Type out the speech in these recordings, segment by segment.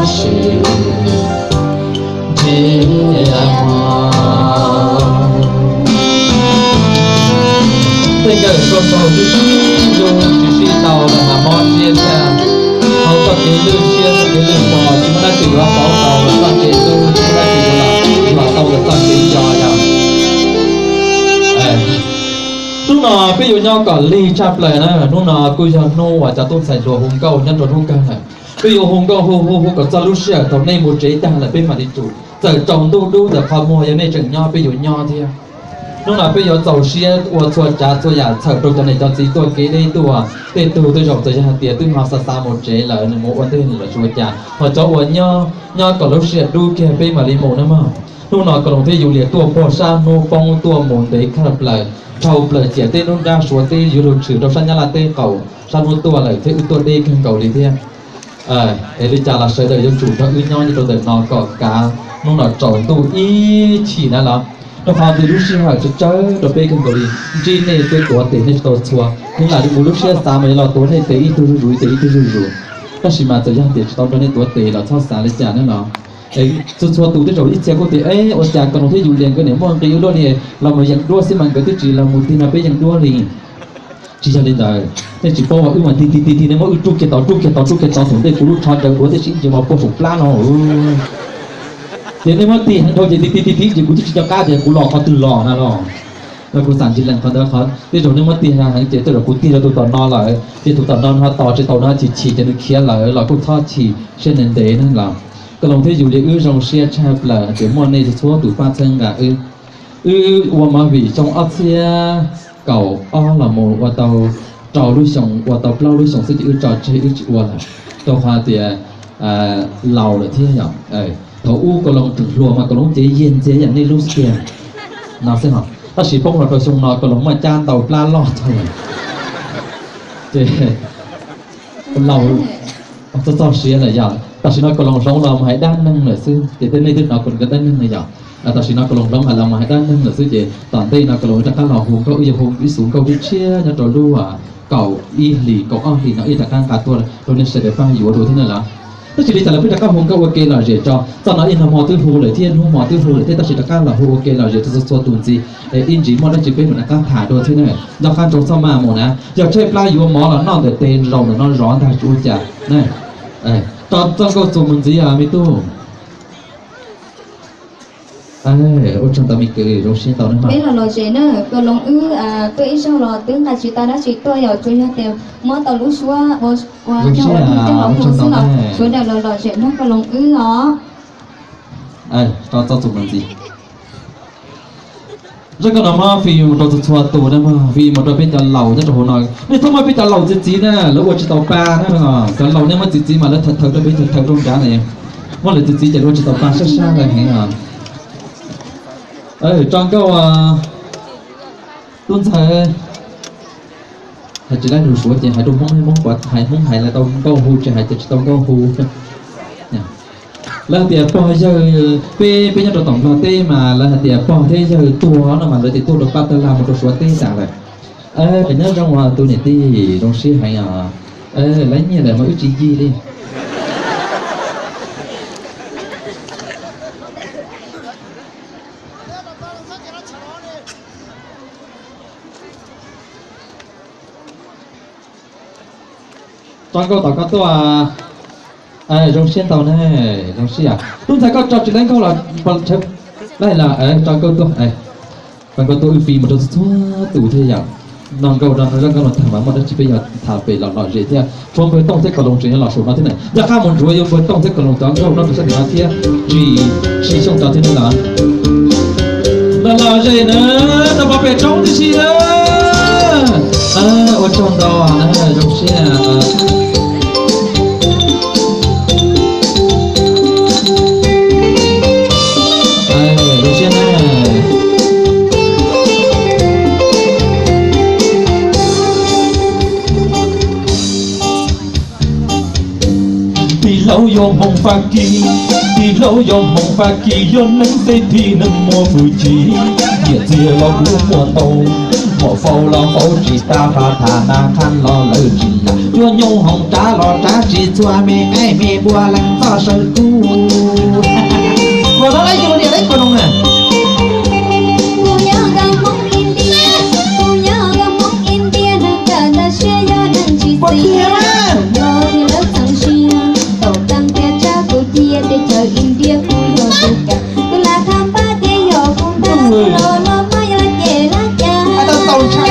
Sim ntsiag mog. Tej nkawm tso saum sib sib ntsug tsis sib tau los mas mob siab thiab. Hauv txoj kev lwj siab txoj kev lwj pog tsis muaj dab tsi yuav pauv tau los txoj kev hlub tsis muaj dab tsi yuav los yuam tau los txoj kev nco yog. Hnub no peb yuav nyob kom lig tshaj plaws na, hnub no kuj yog hnub uas cov tub ntxhais hluas hu nkauj nyob rau hnub kawg lawm. Peb yuav hu nkauj hu hu hu kom txog lub sij hawm thaum nej mus tsev tag lawm peb mam li tsum. Txawm tsaus ntuj dub ntawm qhov muag yog nej tseem nyob peb yuav nyob thiab. Hnub no peb yuav txaus siab ua txhua tsav txhua yam txhawm rau cov niam cov txiv tuaj kev deb tuaj. Tej tug tej zaum txawm yog hais tias twb ho xav xav mus tsev lawm nws mus ua ntej los tsis ua cas, ho cov uas nyob nyob kom lub sij hawm dub kiag peb mam li mus na mog. Hnub no Koos Loos thiab Yus Lias tuaj puag sab hnub poob tuaj mus ntev kawg plaws, dhau plaws ciam teb nruab nrab Suav teb yuav luag tshwm rau sab Nyab Laj teb qaum sab hnub tuaj lawm thiab wb tuaj deb kawg nkaus li thiab. Es li cas los sawv daws yuav tsum nrog wb nyob nyob rau ntawm no kom kav hnub no tsaus ntuj ib chim na los, rau qhov tias lub sij hawm tsawg tsawg rau peb kawg nkaus li. Ntsib nej peb tuav tes nej tsis tau txhua, hnub lam mus lub siab xav mas yuav los tuav nej tes ib tug zuj zus ib tes ib tug zuj zus. Tab sis mas txawm yog tias tsis tau nrog nej tuav tes los txhob xav li cas na los. Txhua txhua tus tej zaum ib txhia kuj tias, ua cas Koos Loos thiab Yus Lias nkawd niam muaj nqi ua luaj li, los mus yees duab xwb mas nkawd twb tsis los mus tig no peb yees duab li. Tsis yog li ntawd, nej tsis paub, wb mas tig tig tig tig nej muab wb rub kiag tod rub kiag tod rub kiag tod thaum ntej kuv lub tsho ncaws duav tib si ces mas puag saum plab no. Ces nej muab tig heev dhau ces tig tig tig tig ces kuv twb tsis nco qab tias kuv los qhov twg los na los. Yog kuv xam ntsis lees qhov ntawd qhov tej zaum nej muab tig heev ces tej zaum kuv tig rau tus tom no lawm ces tus tom no ho tos tsis tau no chim chim ces nws khiav lawm los kuj txhob chim siab ntev ntev na los. Koos Loos thiab Yus Lias wb zoo siab tshaj plaws tias muaj nej txhua tus pab txhawb nqa wb. Wb ua movie xyoo ob txhiab kaum ob los mus ua tau rau lub xyoo, ua tau plaub lub xyoo xwb ces wb tso tseg wb tsis ua lawm, rau qhov tias laus lawm thiab yom. Thaum ub Koos Loos tseem hluas mas Koos Loos cev yiag ntxiag yam nej lub xwb tiag no xwb ho, tab sis poob los rau xyoo no Koos Loos muaj cab ntau plab loj tag lawm ces laus txog txog siav lawm yom. Tam sim no Koos Loos hloov los mus hais dab neeg lawm xwb ces tej nej twb hnov Koos Loos dab neeg lawm yom. Tam sim no Koos Loos hloov hais los mus hais dab neeg lawm xwb ces tom ntej no Koos Loos rov qab los hu nkauj, wb yuav hu ib xuv nkauj tshiab tshiab nyob rau lub kaum ib hlis kaum ob hlis no ib rov qab nqa tuaj rau nej sawv daws pab yuav dua thiab na los. Tab sis li cas los peb rov qab hu nkauj ua ke lom zem tso, txoj no ib hnub hmo twb hu lawm thiab hnub hmo twb hu lawm thiab tab sis rov qab los hu ua ke lom zem txhua txhua tus ntxiv es ib ntsis muaj dab tsi peb mam rov qab tham dua thiab na. Nco qab ntsoov txhob maj mus na, yog tshaib plab yuav mov los noj ntawm tes zaum ntawm no zov ntag tsis ua cas na. Rau txoj nkauj txuas mus ntxiv me tub. Ua tsaug ntau me kwv, zoo siab ntau na. Peb los lom zem na, Koos Loos wb tuaj ib zaug los twb nqa tsis tau dab tsi tuaj yom, tsuas yog tias muab tau lub suab ua zoo siab ua hu xwb los sawv daws los lom zem nrog Koos Loos wb os. Rau txoj txuas mus ntxiv. Zaj nkauj no muab fij mus rau txhua txhua tus na, muab fij mus rau peb cov laus nyob rau hauv no. Nej txhob muab peb cov laus txiv txiv na, lawv ua tsis tau pa na. Cov laus nej muab txiv txiv mas lawv thawv thawv rau peb, thawv thawv rau nrad ne. Muab lawv txiv txiv ces lawv ua tsis tau pa sab sab lawm heev os. Tso nkauj, tub ntxhais. Hais tsis laib lus Suav ces hais rau Hmoob, Hmoob, hais Hmoob hais lawv tau nkauj hu, tsis hais ces tsis tau nkauj hu. Lawv hais tias pog yawg, peb, peb nyob rau tom Nplog teb mas lawv hais tias pog thiab yawg tuag no mas lawv tias tuag rau pab tawg lag mus rau Suav teb tas lawm. Nyob zoo os tus niam tij, zoo siab heev os. Lawv nyiaj lawm mas wb tsis yig li. Tso nkauj tom koj tuaj. Zoo siab ntau na, zoo siab. Tub ntxhais koj tso tsis laib nkauj los, tso nkauj tuaj. Tso nkauj tuaj wb fij mus rau txhua tus thiab yom. No nkauj no, no zaj nkauj no tag mas muaj dab tsi peb yuav tham pem los lom zem thiab. Tshuav Npawg Tooj thiab Koos Loos tseem yuav los saum no thiab na. Yog qab mus ntsuav yuav Npawg Tooj thiab Koos Loos cov nkauj no rau sab tim no thiab. Tsis, tsis xyoo cov thiab ne los. Los lom zem na, tau pov pem roob tib si na. Ua tsaug ntau na, zoo siab. Zoo siab na. Tij laug yau Hmoob Fab Kis, tij laug yau Hmoob Fab Kis yog neeg xeb thib neeg muaj hwj chim, nyiam txiag los kuj muaj ntau. Faus los faus tsis tau, rho tham na qhab los lawv tsis yam, cuab nyuj hoom tsav los tsav tsis txhua, me qaib me npua leej txoj saw kub. Ua no lawv yus niam lawv kua noog na. Kuv yog nkauj Hmoob India, kuv yog nkauj Hmoob India, neeg kawm ntawv siab yog neeg tsis txim. Los yog lawv txheem siab, tau txeeb thiab tsa kuv cia teb chaws India, kuv yog tus kam, kuv lam tham pab tias yog kuv ntag, los los mas yog lawv cem lawv cas.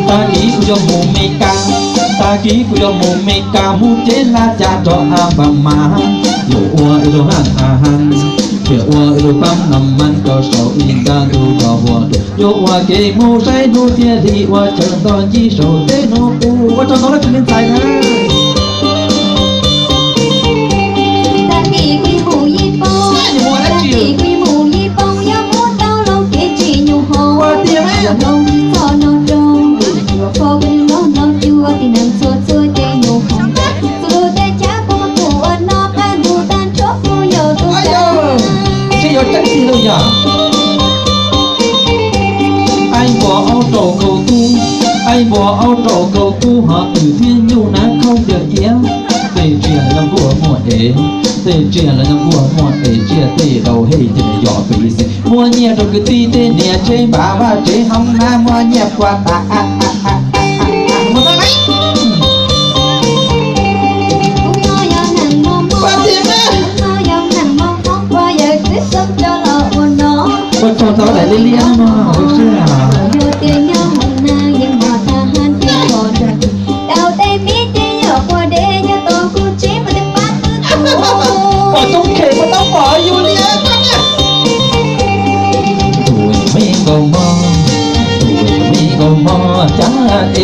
Tag kis kuv yuav mus Mes Kas, tag kis kuv yuav mus Mes Kas, mus cev hlab cas rau As Pas Mas, yuav ua ib lub haj a has, yuav ua ib lub pab nas mas rau saum ib nta ntug rau hua, yuav ua kev mus saib hnub thiab hli, ua chaw ntoj ncig saum teb hnub qub. Ua tsaug ntau nawb tus me ntxhais na. Tag kis kuv mus Yij Pooj, tag kis kuv mus Yij Pooj, yuav mus tau loo kev tsim nyug hos, yuav hloov txoj no rau, yuav kho koj lub log no cuag tib neeg txhua txhua ces nyuag khoom ntawd, txhua lub teb chaws puas muaj tus ua no, qab ntug tag nrho kuj yog tus. Tsis yog tseeb tiag lauj yog. Aib npua aub rau kaum tub, aib npua aub rau kaum tub, hos twm thiab nyuj hnav khaub ncaws iav. Tej tsiaj los nkuaj muaj ev, tej tsiaj los nkuaj muaj ev, tsiaj tej daus hej ces yog pis xis. Muaj nyiaj rau kwv tij tej niam tsev npam vaj tsev hoob nab, muaj nyiaj puas tas. Kuv no yog neeg mos mos, kuv no yog neeg mos mos, puas yog twb xoob tso los ua no. Ua tsaug ntau daim liab liab no, ua siab. Yog tias nyob hauv nab yeej mos thab hab ntiag pom nrog, tau tej pib ces yog quas dej, nyob tau kuv tsev mas tej pab twb tuag. Pom toob khem puas tau pom yus li. Tus me nkauj mog, tus me nkauj mog, cab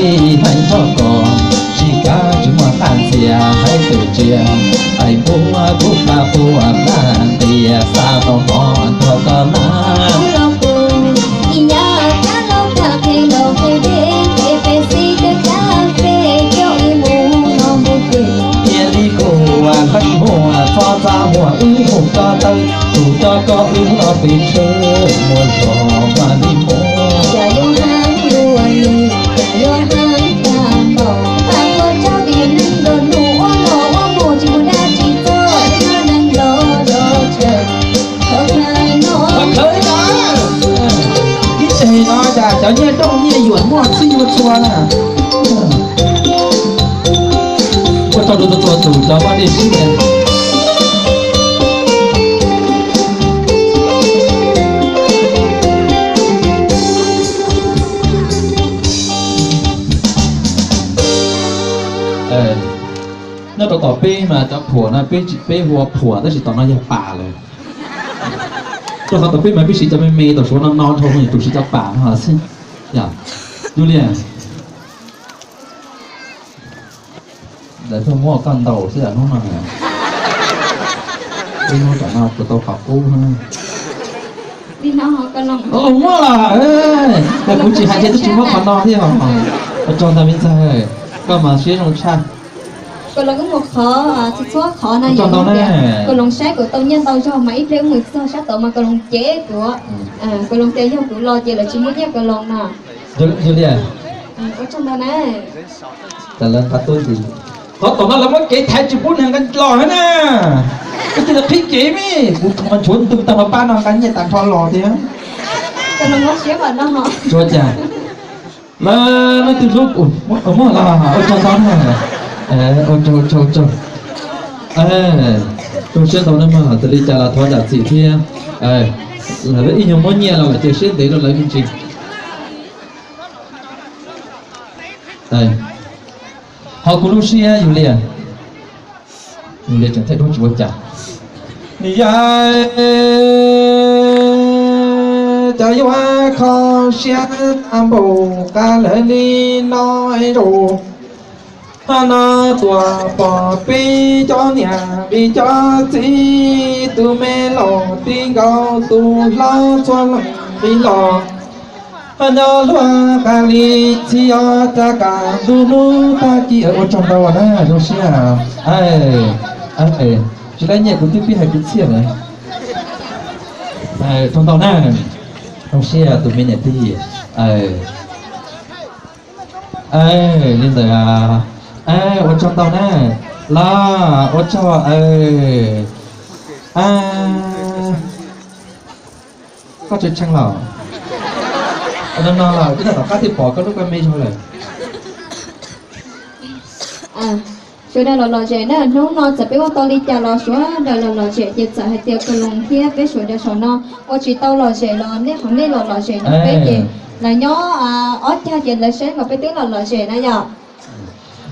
ib hais nrog koj, tsis kav tsis muaj qab ntxias, hais tej tsiaj, hais npua kuv pab puag nag ntias, xa tau mov nrog koj na. Kuv los kuv ib yam kab laug tham qhia laus qhia dej, qhia peb xib cov cab fej coj wb mus no mus pem. Thiaj li kuv ua qab muag txhob txaj muag wb mus ko taw, tus coj koj wb mus no pem tsheb muag zog mas li mus. Cas yuav heev luaj li, cas yuav heev tag npaum, pab puas tsaug vim neeg nplua nuj ua los ua mus tsis muaj dab tsi txog, neeg los los tshawm. Khawv no, ib teg no cas cov nyiaj dooj nyiaj yuam muaj txhij muaj txhua na. Ua tsaug rau txhua txhua tus cov pab dej sib. Nyob rau tom peb mas cov phuam no peb hu ua phuam tab sis tom no yog pas lawm. Rau qhov tom peb mas peb siv cov me me tom Suav no no dhau, tus siv cov pas no xwb. Yog li, lawv tuaj muab koj ntaus xwb hnub no. Peb hnub tom no puas tau qhov qub na. Muab los, kuv tsis hais tias twb tsis muab qhov no thiab. Ua tsaug ntau me ntxhais, koj mas siab zoo tshaj. Koj los kuj mus qhov, txhua txhua qhov na, yog tias koj los saib kuv tau nyiaj ntau zog mas ib pliag wb mus txog sab tod mas koj los cev kuv, koj los tias yog kuv los ces lawv tsis muab nyiaj koj los no. Ua tsaug ntau na. Qhov tom no lawv muab kev thaiv tsis pub neeg nqa los thiab na. Koj cia li qhib kev me, kuv tus mas nchuav ntu tag mas pab no nqa nyiaj tag nrho los tiag. Tsuav cas lawv leej twg hlub, muab los, ua tsaug ntau na. Ua tsaug, ua tsaug, ua tsaug. Zoo siab ntau na mog, txawm li cas los thov zam txim thiab. Lawv ib nyuag muab nyiaj los lawm ces siab ntev rau lawv me ntsis. Ho kuv lub siab yus liam, yus liam tseem thaij duab tsis ua cas. Yog cas yuav kho siab npaum qab lawv li no es zaum no tuaj pom peb cov niam peb cov txiv, tus me laus tib nkaus tus hlob txhua leej tib los. Nyob luag qab li txhij os, rov qab ntu hnub tag kis. Ua tsaug ntau na, zoo siab. Tsis laib nyiaj kuv twb pib hais kwv txhiaj lawm. Tsaug ntau na. Zoo siab tus me niam tij. Li ntawd, ua tsaug ntau na. Los ua tsaug. Koj tseem tshee los? No no los twb tom qab twb pom koj lub koj me zog lawm. Sawv daws los lom zem na, hnub no txawm peb ua tau li cas los sawv daws los lom zem, ces txawm hais tias Koos Loos thiab peb sawv daws saum no ua tsis tau lom zem los nej qhov nej los lom zem no peb ces lawv nyob ob cag ces lawv saib nkaus peb twb los lom zem na yom.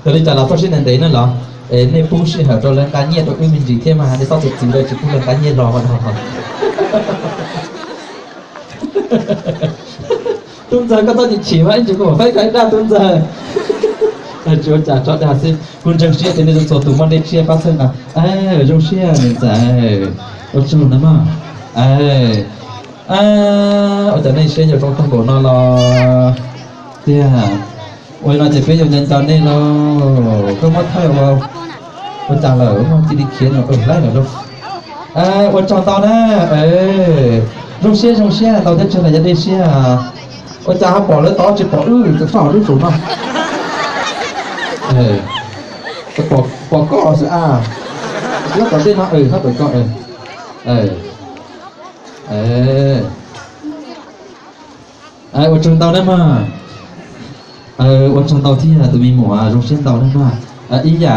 Yog li cas los txhob sib ntev ntev na los, es nej pub sij hawm rau lawv nqa nyiaj rau wb me ntsis thiab mas, nej txhob txwv txwv lawv tsis pub lawv nqa nyiaj los mas no. Tub ntxawg koj txhob chim chim mas ib ntsis kuv mam faib koj ib dab tub ntxawg. Tsis ua cas, tso dag xwb, kuv ntseeg siab tias nej txhua tus muaj dej tsiab pab txhawb nqa. Zoo siab niam ntxawm, ua tsaug na mog. Ua cas nej siab yuav zoo tag npaum no los tiag. Ua li no ces peb yuav nco nco nej lauj. Koj muab thawj ua, ua cas lawm, muab cia li khiav no laib lawm lauj. Ua tsaug ntau na. Zoo siab zoo siab ntau thiab, tsaug ntau yog dej siab. Ua cas ho pom lawv tod tsis pom wb tus faj hauv lub tus no? Pom koj xwb a. Nyob tom dej no, nyob tom koj. Ua tsaug ntau na mog. Ua tsaug ntau thiab tus me muam, zoo siab ntau na mog. Ib yam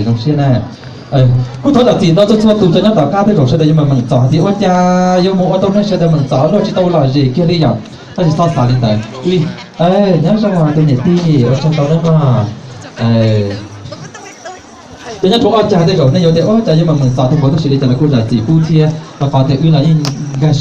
zoo siab na. Kuj thov zam txim ntau txhua txhua tus cov nyob tom qab tej zaum sawv daws yuav meem meem txom hais tias ua cas yuav mus ua tau nej sawv daws meem txom luag tsis tau lom zem kiag li yom. Tab sis txhob xav li ntawd. Nyob zoo tus niam tij, ua tsaug ntau na mog. Ces nyob rau ob cag tej zaum nej yuav tias ua cas yuav meem meem txom tau npaum tab sis li cas los kuj zam txim pub thiab, rau qhov tias wb los yeej nkag